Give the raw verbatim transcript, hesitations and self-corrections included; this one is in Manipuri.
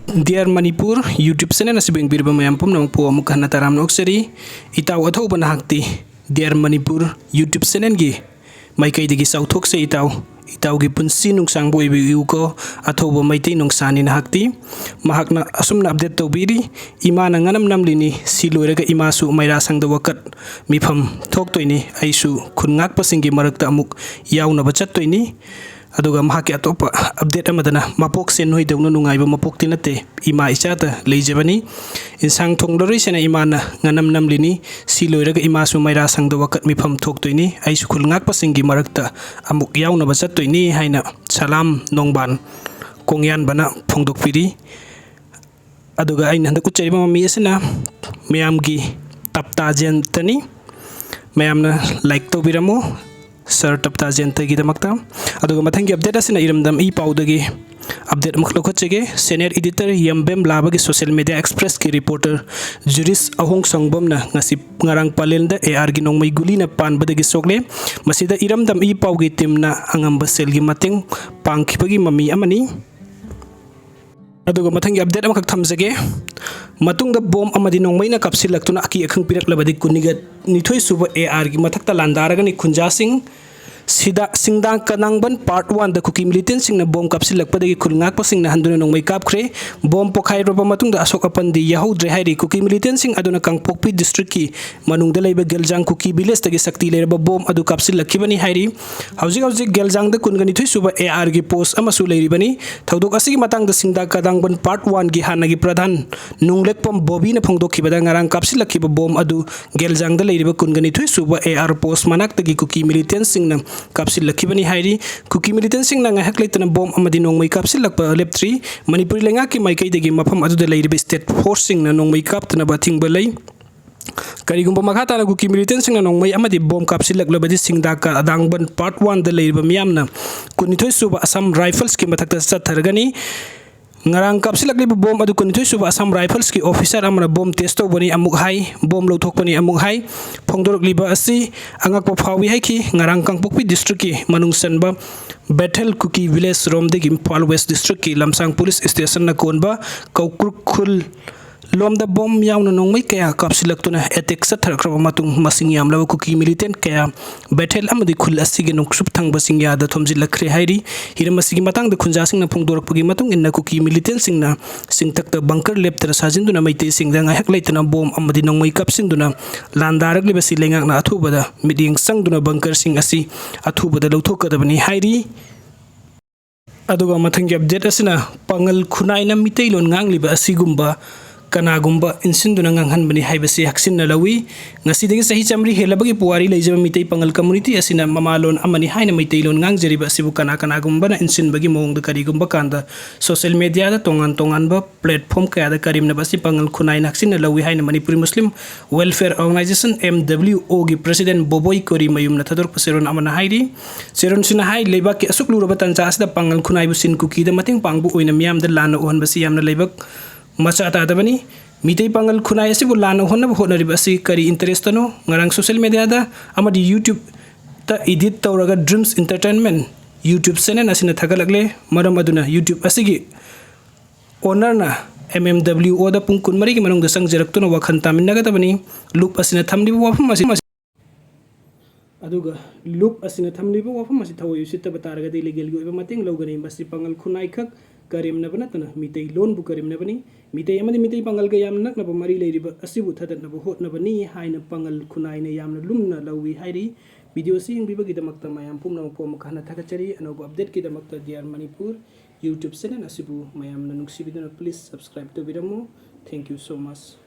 Dear Manipur YouTube channel ꯑꯁꯤꯕꯨ ꯌꯦꯡꯕꯤꯔꯤꯕ ꯃꯌꯥꯝ ꯄꯨꯝꯅꯃꯛꯄꯨ ꯑꯃꯨꯛ ꯍꯟꯅ ꯇꯔꯥꯝꯅ ꯑꯣꯛꯆꯔꯤ꯫ ꯏꯇꯥꯎ ꯑꯊꯧꯕ ꯅꯍꯥꯛꯇꯤ Dear Manipur YouTube channelꯒꯤ ꯃꯥꯏꯀꯩꯗꯒꯤ ꯆꯥꯎꯊꯣꯛꯆꯩ ꯏꯇꯥꯎ꯫ ꯏꯇꯥꯎꯒꯤ ꯄꯨꯟꯁꯤ ꯅꯨꯡꯁꯥꯡꯕ ꯑꯣꯏꯕꯤꯌꯨꯀꯣ, ꯑꯊꯧꯕ ꯃꯩꯇꯩ ꯅꯣꯡꯁꯥꯅꯤ ꯅꯍꯥꯛꯇꯤ꯫ ꯃꯍꯥꯛꯅ ꯑꯁꯨꯝꯅ update ꯇꯧꯕꯤꯔꯤ, "ꯏꯃꯥꯅ ꯉꯅꯝ ꯅꯝꯂꯤꯅꯤ, ꯁꯤ ꯂꯣꯏꯔꯒ ꯏꯃꯥꯁꯨ ꯃꯩꯔꯥ ꯁꯪꯗ ꯋꯥꯀꯠ ꯃꯤꯐꯝ ꯊꯣꯛꯇꯣꯏꯅꯤ, ꯑꯩꯁꯨ ꯈꯨꯟ ꯉꯥꯛꯄꯁꯤꯡꯒꯤ ꯃꯔꯛꯇ ꯑꯃꯨꯛ ꯌꯥꯎꯅꯕ ꯆꯠꯇꯣꯏꯅꯤ"꯫ ꯑꯗꯨꯒ ꯃꯍꯥꯛꯀꯤ ꯑꯇꯣꯞꯄ update ꯑꯃꯗꯅ, "ꯃꯄꯣꯛꯁꯦ ꯅꯣꯏꯗꯧꯅ ꯅꯨꯡꯉꯥꯏꯕ ꯃꯄꯣꯛꯇꯤ ꯅꯠꯇꯦ, ꯏꯃꯥ ꯏꯆꯥꯇ ꯂꯩꯖꯕꯅꯤ꯫ ꯏꯟꯁꯥꯡ ꯊꯣꯡꯂꯔꯣꯏꯁꯦꯅ ꯏꯃꯥꯅ ꯉꯅꯝ ꯅꯝꯂꯤꯅꯤ, ꯁꯤ ꯂꯣꯏꯔꯒ ꯏꯃꯥꯁꯨ ꯃꯩꯔꯥ ꯁꯪꯗ ꯋꯥꯀꯠ ꯃꯤꯐꯝ ꯊꯣꯛꯇꯣꯏꯅꯤ, ꯑꯩꯁꯨ ꯈꯨꯜ ꯉꯥꯛꯄꯁꯤꯡꯒꯤ ꯃꯔꯛꯇ ꯑꯃꯨꯛ ꯌꯥꯎꯅꯕ ꯆꯠꯇꯣꯏꯅꯤ" ꯍꯥꯏꯅ ꯁꯂꯥꯝ ꯅꯣꯡꯕꯥꯟ ꯀꯣꯡꯌꯥꯟꯕꯅ ꯐꯣꯡꯗꯣꯛꯄꯤꯔꯤ꯫ ꯑꯗꯨꯒ ꯑꯩꯅ ꯍꯟꯗꯛ ꯎꯠꯆꯔꯤꯕ ꯃꯃꯤ ꯑꯁꯤꯅ ꯃꯌꯥꯝꯒꯤ ꯇꯞꯇꯥ ꯖꯌꯟꯇꯅꯤ꯫ ꯃꯌꯥꯝꯅ like ꯇꯧꯕꯤꯔꯝꯃꯨ ꯁꯔ ꯇꯞꯇꯥ ꯖꯌꯟꯇꯒꯤꯗꯃꯛꯇ꯫ ꯑꯗꯨꯒ ꯃꯊꯪꯒꯤ update ꯑꯁꯤꯅ ꯏꯔꯝꯗꯝ ꯏ ꯄꯥꯎꯗꯒꯤ update ꯑꯃꯈꯛ ꯂꯧꯈꯠꯆꯒꯦ꯫ Senior editor ꯌꯝꯕꯦꯝ ꯂꯥꯕꯒꯤ social media expressꯀꯤ reporter ꯖꯨꯔꯤꯁ ꯑꯍꯣꯡ ꯁꯪꯕꯝꯅ ꯉꯁꯤ, ꯉꯔꯥꯡ ꯄꯂꯦꯜꯗ ARꯒꯤ ꯅꯣꯡꯃꯩ ꯒꯨꯂꯤꯅ ꯄꯥꯟꯕꯗꯒꯤ ꯁꯣꯛꯂꯦ꯫ ꯃꯁꯤꯗ ꯏꯔꯝꯗꯝ ꯏ ꯄꯥꯎꯒꯤ teamꯅ ꯑꯉꯝꯕ ꯁꯦꯜꯒꯤ ꯃꯇꯦꯡ ꯄꯥꯡꯈꯤꯕꯒꯤ ꯃꯃꯤ ꯑꯃꯅꯤ꯫ ꯑꯗꯨꯒ ꯃꯊꯪꯒꯤ update ꯑꯃꯈꯛ ꯊꯝꯖꯒꯦ꯫ ꯃꯇꯨꯡꯗ bomb ꯑꯃꯗꯤ ꯅꯣꯡꯃꯩꯅ ꯀꯥꯞꯁꯤꯜꯂꯛꯇꯨꯅ ꯑꯀꯤ ꯑꯈꯪ ꯄꯤꯔꯛꯂꯕꯗꯤ ꯀꯨꯟꯅꯤꯊꯣꯏ ꯁꯨꯕ ARꯒꯤ ꯃꯊꯛꯇ ꯂꯥꯟꯗꯥꯔꯒꯅꯤ ꯈꯨꯟꯖꯥꯁꯤꯡ꯫ ꯁꯤꯗ ꯁꯤꯡꯗꯥ ꯀꯗꯥꯡꯕꯟ part oneꯗ ꯀꯨꯀꯤ militantꯁꯤꯡꯅ bomb ꯀꯥꯞꯁꯤꯜꯂꯛꯄꯗꯒꯤ ꯈꯨꯜ ꯉꯥꯛꯄꯁꯤꯡꯅ ꯍꯟꯗꯨꯅ ꯅꯣꯡꯃꯩ ꯀꯥꯞꯈ꯭ꯔꯦ꯫ Bomb ꯄꯣꯈꯥꯏꯔꯕ ꯃꯇꯨꯡꯗ ꯑꯁꯣꯛ ꯑꯄꯟꯗꯤ ꯌꯥꯍꯧꯗ꯭ꯔꯦ ꯍꯥꯏꯔꯤ꯫ ꯀꯨꯀꯤ militantꯁꯤꯡ ꯑꯗꯨꯅ ꯀꯥꯡꯄꯣꯛꯄꯤ districtꯀꯤ ꯃꯅꯨꯡꯗ ꯂꯩꯕ ꯒꯦꯜꯖꯥꯡ ꯀꯨꯀꯤ villageꯇꯒꯤ ꯁꯛꯇꯤ ꯂꯩꯔꯕ bomb ꯑꯗꯨ ꯀꯥꯞꯁꯤꯜꯂꯛꯈꯤꯕꯅꯤ ꯍꯥꯏꯔꯤ꯫ ꯍꯧꯖꯤꯛ ꯍꯧꯖꯤꯛ ꯒꯦꯜꯖꯥꯡꯗ ꯀꯨꯟꯒ ꯅꯤꯊꯣꯏ ꯁꯨꯕ ARꯒꯤ post ꯑꯃꯁꯨ ꯂꯩꯔꯤꯕꯅꯤ꯫ ꯊꯧꯗꯣꯛ ꯑꯁꯤꯒꯤ ꯃꯇꯥꯡꯗ ꯁꯤꯡꯗꯥ ꯀꯗꯥꯡꯕꯟ part oneꯒꯤ ꯍꯥꯟꯅꯒꯤ ꯄ꯭ꯔꯙꯥꯟ ꯅꯨꯡꯂꯦꯛꯄꯝ ꯕꯣꯕꯤꯅ ꯐꯣꯡꯗꯣꯛꯈꯤꯕꯗ, ꯉꯔꯥꯡ ꯀꯥꯞꯁꯤꯜꯂꯛꯈꯤꯕ bomb ꯑꯗꯨ ꯒꯦꯜꯖꯥꯡꯗ ꯂꯩꯔꯤꯕ ꯀꯨꯟꯒ ꯅꯤꯊꯣꯏ ꯁꯨꯕ AR post ꯃꯅꯥꯛꯇꯒꯤ ꯀꯨꯀꯤ militantꯁꯤꯡꯅ ꯀꯥꯞꯁꯤꯜꯂꯛꯈꯤꯕꯅꯤ ꯍꯥꯏꯔꯤ꯫ ꯀꯨꯀꯤ militantꯁꯤꯡꯅ ꯉꯥꯏꯍꯥꯛ ꯂꯩꯇꯅ bomb ꯑꯃꯗꯤ ꯅꯣꯡꯃꯩ ꯀꯥꯞꯁꯤꯜꯂꯛꯄ ꯂꯦꯞꯇ꯭ꯔꯤ꯫ ꯃꯅꯤꯄꯨꯔꯤ ꯂꯩꯉꯥꯛꯀꯤ ꯃꯥꯏꯀꯩꯗꯒꯤ ꯃꯐꯝ ꯑꯗꯨꯗ ꯂꯩꯔꯤꯕ state forceꯁꯤꯡꯅ ꯅꯣꯡꯃꯩ ꯀꯥꯞꯇꯅꯕ ꯑꯊꯤꯡꯕ ꯂꯩ꯫ ꯀꯔꯤꯒꯨꯝꯕ ꯃꯈꯥ ꯇꯥꯅ ꯀꯨꯀꯤ militantꯁꯤꯡꯅ ꯅꯣꯡꯃꯩ ꯑꯃꯗꯤ bomb ꯀꯥꯞꯁꯤꯜꯂꯛꯂꯕꯗꯤ ꯁꯤꯡꯗꯥ ꯀꯗꯥꯡꯕꯟ part oneꯗ ꯂꯩꯔꯤꯕ ꯃꯤꯌꯥꯝꯅ ꯀꯨꯟꯅꯤꯊꯣꯏ ꯁꯨꯕ Assam Riflesꯀꯤ ꯃꯊꯛꯇ ꯆꯠꯊꯔꯒꯅꯤ꯫ ꯉꯔꯥꯡ ꯀꯥꯞꯁꯤꯜꯂꯛꯂꯤꯕ ꯕꯣꯝ ꯑꯗꯨ ꯀꯨꯟꯅꯤꯊꯣꯏ ꯁꯨꯕ ꯑꯁꯥꯝ ꯔꯥꯏꯐꯜꯁꯀꯤ ꯑꯣꯐꯤꯁꯥꯔ ꯑꯃꯅ ꯕꯣꯝ ꯇꯦꯁ ꯇꯧꯕꯅꯤ ꯑꯃꯨꯛ ꯍꯥꯏ, ꯕꯣꯝ ꯂꯧꯊꯣꯛꯄꯅꯤ ꯑꯃꯨꯛ ꯍꯥꯏ꯫ ꯐꯣꯡꯗꯣꯔꯛꯂꯤꯕ ꯑꯁꯤ ꯑꯉꯛꯄ ꯐꯥꯎꯏ ꯍꯥꯏꯈꯤ꯫ ꯉꯔꯥꯡ ꯀꯥꯡꯄꯣꯛꯄꯤ ꯗꯤꯁꯇ꯭ꯔꯤꯛꯀꯤ ꯃꯅꯨꯡ ꯆꯟꯕ ꯕꯦꯊꯦꯜ ꯀꯨꯀꯤ ꯚꯤꯂꯦꯖ ꯔꯣꯝꯗꯒꯤ ꯏꯝꯐꯥꯜ ꯋꯦꯁ ꯗꯤꯁꯇ꯭ꯔꯤꯛꯀꯤ ꯂꯝꯁꯥꯡ ꯄꯨꯂꯤꯁ ꯁ꯭ꯇꯦꯁꯟꯅ ꯀꯣꯟꯕ ꯀꯧꯀ꯭ꯔꯨꯛ ꯈꯨꯜ ꯂꯣꯝꯗ ꯕꯣꯝ ꯌꯥꯎꯅ ꯅꯣꯡꯃꯩ ꯀꯌꯥ ꯀꯥꯞꯁꯤꯜꯂꯛꯇꯨꯅ ꯑꯦꯇꯦꯛ ꯆꯠꯊꯔꯛꯈ꯭ꯔꯕ ꯃꯇꯨꯡ, ꯃꯁꯤꯡ ꯌꯥꯝꯂꯕ ꯀꯨꯀꯤ ꯃꯤꯂꯤꯇꯦꯟ ꯀꯌꯥ ꯕꯦꯊꯦꯜ ꯑꯃꯗꯤ ꯈꯨꯜ ꯑꯁꯤꯒꯤ ꯅꯣꯡꯆꯨꯞ ꯊꯪꯕ ꯆꯤꯡꯌꯥꯗ ꯊꯣꯝꯖꯤꯜꯂꯛꯈ꯭ꯔꯦ ꯍꯥꯏꯔꯤ꯫ ꯍꯤꯔꯝ ꯑꯁꯤꯒꯤ ꯃꯇꯥꯡꯗ ꯈꯨꯟꯖꯥꯁꯤꯡꯅ ꯐꯣꯡꯗꯣꯔꯛꯄꯒꯤ ꯃꯇꯨꯡ ꯏꯟꯅ, ꯀꯨꯀꯤ ꯃꯤꯂꯤꯇꯦꯟꯁꯤꯡꯅ ꯆꯤꯡꯊꯛꯇ ꯕꯪꯀꯔ ꯂꯦꯞꯇꯅ ꯁꯥꯖꯤꯟꯗꯨꯅ ꯃꯩꯇꯩꯁꯤꯡꯗ ꯉꯥꯏꯍꯥꯛ ꯂꯩꯇꯅ ꯕꯣꯝ ꯑꯃꯗꯤ ꯅꯣꯡꯃꯩ ꯀꯥꯞꯁꯤꯟꯗꯨꯅ ꯂꯥꯟꯗꯥꯔꯛꯂꯤꯕꯁꯤ ꯂꯩꯉꯥꯛꯅ ꯑꯊꯨꯕꯗ ꯃꯤꯠꯌꯦꯡ ꯆꯪꯗꯨꯅ ꯕꯪꯀꯔꯁꯤꯡ ꯑꯁꯤ ꯑꯊꯨꯕꯗ ꯂꯧꯊꯣꯛꯀꯗꯕꯅꯤ ꯍꯥꯏꯔꯤ꯫ ꯑꯗꯨꯒ ꯃꯊꯪꯒꯤ ꯑꯞꯗꯦꯠ ꯑꯁꯤꯅ ꯄꯥꯉꯜ ꯈꯨꯟꯅꯥꯏꯅ ꯃꯤꯇꯩꯂꯣꯟ ꯉꯥꯡꯂꯤꯕ ꯑꯁꯤꯒꯨꯝꯕ ꯀꯅꯥꯒꯨꯝꯕ ꯏꯟꯁꯤꯟꯗꯨꯅ ꯉꯥꯡꯍꯟꯕꯅꯤ ꯍꯥꯏꯕꯁꯤ ꯍꯛꯆꯤꯟꯅ ꯂꯧꯏ꯫ ꯉꯁꯤꯗꯒꯤ ꯆꯍꯤ ꯆꯥꯃꯔꯤ ꯍꯦꯜꯂꯕꯒꯤ ꯄꯨꯋꯥꯔꯤ ꯂꯩꯖꯕ ꯃꯤꯇꯩ ꯄꯥꯉꯜ ꯀꯝꯃꯨꯅꯤꯇꯤ ꯑꯁꯤꯅ ꯃꯃꯥꯂꯣꯟ ꯑꯃꯅꯤ ꯍꯥꯏꯅ ꯃꯩꯇꯩꯂꯣꯟ ꯉꯥꯡꯖꯔꯤꯕ ꯑꯁꯤꯕꯨ ꯀꯅꯥ ꯀꯅꯥꯒꯨꯝꯕꯅ ꯏꯟꯁꯤꯟꯕꯒꯤ ꯃꯑꯣꯡꯗ ꯀꯔꯤꯒꯨꯝꯕ ꯀꯥꯟꯗ ꯁꯣꯁꯤꯌꯦꯜ ꯃꯦꯗꯤꯌꯥꯗ ꯇꯣꯉꯥꯟ ꯇꯣꯉꯥꯟꯕ ꯄ꯭ꯂꯦꯠꯐꯣꯝ ꯀꯌꯥꯗ ꯀꯔꯦꯝꯅꯕ ꯑꯁꯤ ꯄꯥꯉꯜ ꯈꯨꯟꯅꯥꯏꯅ ꯍꯛꯆꯤꯟꯅ ꯂꯧꯏ ꯍꯥꯏꯅ ꯃꯅꯤꯄꯨꯔꯤ ꯃꯨꯁꯂꯤꯝ ꯋꯦꯜꯐꯤꯌꯔ ꯑꯣꯔꯒꯅꯥꯏꯖꯦꯁꯟ, ꯑꯦꯝ ꯗꯕ꯭ꯂꯤꯎ ꯑꯣꯒꯤ ꯄ꯭ꯔꯦꯁꯤꯗꯦꯟ ꯕꯣꯕꯣꯏ ꯀꯣꯔꯤꯃꯌꯨꯝꯅ ꯊꯥꯗꯣꯔꯛꯄ ꯆꯦꯔꯣꯜ ꯑꯃꯅ ꯍꯥꯏꯔꯤ꯫ ꯆꯦꯔꯣꯜꯁꯤꯅ ꯍꯥꯏ, ꯂꯩꯕꯥꯛꯀꯤ ꯑꯁꯨꯛ ꯂꯨꯔꯕ ꯇꯥꯟꯖꯥ ꯑꯁꯤꯗ ꯄꯥꯉꯜ ꯈꯨꯟꯅꯥꯏꯕꯨ ꯁꯤꯟ ꯀꯨꯀꯤꯗ ꯃꯇꯦꯡ ꯄꯥꯡꯕ ꯑꯣꯏꯅ ꯃꯤꯌꯥꯝꯗ ꯂꯥꯟꯅ ꯎꯍꯟꯕꯁꯤ ꯌꯥꯝꯅ ꯂꯩꯕꯛ ꯃꯆꯥ ꯇꯥꯗꯕꯅꯤ꯫ ꯃꯤꯇꯩ ꯄꯥꯉꯜ ꯈꯨꯟꯅꯥꯏ ꯑꯁꯤꯕꯨ ꯂꯥꯟꯅ ꯎꯍꯟꯅꯕ ꯍꯣꯠꯅꯔꯤꯕ ꯑꯁꯤ ꯀꯔꯤ ꯏꯟꯇꯔꯦꯁꯇꯅꯣ? ꯉꯔꯥꯡ ꯁꯣꯁꯤꯌꯦꯜ ꯃꯦꯗꯤꯌꯥꯗ ꯑꯃꯗꯤ ꯌꯨꯇ꯭ꯌꯨꯕꯇ ꯏꯗꯤꯠ ꯇꯧꯔꯒ ꯗ꯭ꯔꯤꯝꯁ ꯏꯟꯇꯔꯇꯦꯟꯃꯦꯟ ꯌꯨꯇ꯭ꯌꯨꯕ ꯆꯦꯅꯦꯜ ꯑꯁꯤꯅ ꯊꯥꯒꯠꯂꯛꯂꯦ꯫ ꯃꯔꯝ ꯑꯗꯨꯅ ꯌꯨꯇ꯭ꯌꯨꯕ ꯑꯁꯤꯒꯤ ꯑꯣꯅꯔꯅ ꯑꯦꯝ ꯑꯦꯝ ꯗꯕ꯭ꯂꯤꯎ ꯑꯣꯗ ꯄꯨꯡ ꯀꯨꯟꯃꯔꯤꯒꯤ ꯃꯅꯨꯡꯗ ꯆꯪꯖꯔꯛꯇꯨꯅ ꯋꯥꯈꯜ ꯇꯥꯃꯤꯟꯅꯒꯗꯕꯅꯤ꯫ ꯂꯨꯞ ꯑꯁꯤꯅ ꯊꯝꯂꯤꯕ ꯋꯥꯐꯝ ꯑꯁꯤ, ꯑꯗꯨꯒ ꯂꯨꯞ ꯑꯁꯤꯅ ꯊꯝꯂꯤꯕ ꯋꯥꯐꯝ ꯑꯁꯤ ꯊꯑꯣꯏ ꯎꯁꯤꯠꯇꯕ ꯇꯥꯔꯒꯗꯤ ꯂꯤꯒꯦꯜꯒꯤ ꯑꯣꯏꯕ ꯃꯇꯦꯡ ꯂꯧꯒꯅꯤ꯫ ꯃꯁꯤ ꯄꯥꯉꯜ ꯈꯨꯟꯅꯥꯏꯈꯛ ꯀꯔꯦꯝꯅꯕ ꯅꯠꯇꯅ ꯃꯤꯇꯩ ꯂꯣꯟꯕꯨ ꯀꯔꯦꯝꯅꯕꯅꯤ꯫ ꯃꯤꯇꯩ ꯑꯃꯗꯤ ꯃꯤꯇꯩ ꯄꯥꯉꯜꯒ ꯌꯥꯝꯅ ꯅꯛꯅꯕ ꯃꯔꯤ ꯂꯩꯔꯤꯕ ꯑꯁꯤꯕꯨ ꯊꯥꯗꯠꯅꯕ ꯍꯣꯠꯅꯕꯅꯤ ꯍꯥꯏꯅ ꯄꯥꯉꯜ ꯈꯨꯟꯅꯥꯏꯅ ꯌꯥꯝꯅ ꯂꯨꯝꯅ ꯂꯧꯏ ꯍꯥꯏꯔꯤ꯫ ꯚꯤꯗꯤꯑꯣ ꯑꯁꯤ ꯌꯦꯡꯕꯤꯕꯒꯤꯗꯃꯛꯇ ꯃꯌꯥꯝ ꯄꯨꯝꯅꯃꯛꯄꯨ ꯑꯃꯨꯛ ꯍꯟꯅ ꯊꯥꯒꯠꯆꯔꯤ꯫ ꯑꯅꯧꯕ ꯑꯞꯗꯦꯠꯀꯤꯗꯃꯛꯇ D R Manipur YouTube channel ꯑꯁꯤꯕꯨ ꯃꯌꯥꯝꯅ ꯅꯨꯡꯁꯤꯕꯤꯗꯨꯅ please subscribe ꯇꯧꯕꯤꯔꯝꯃꯨ꯫ Thank you so much꯫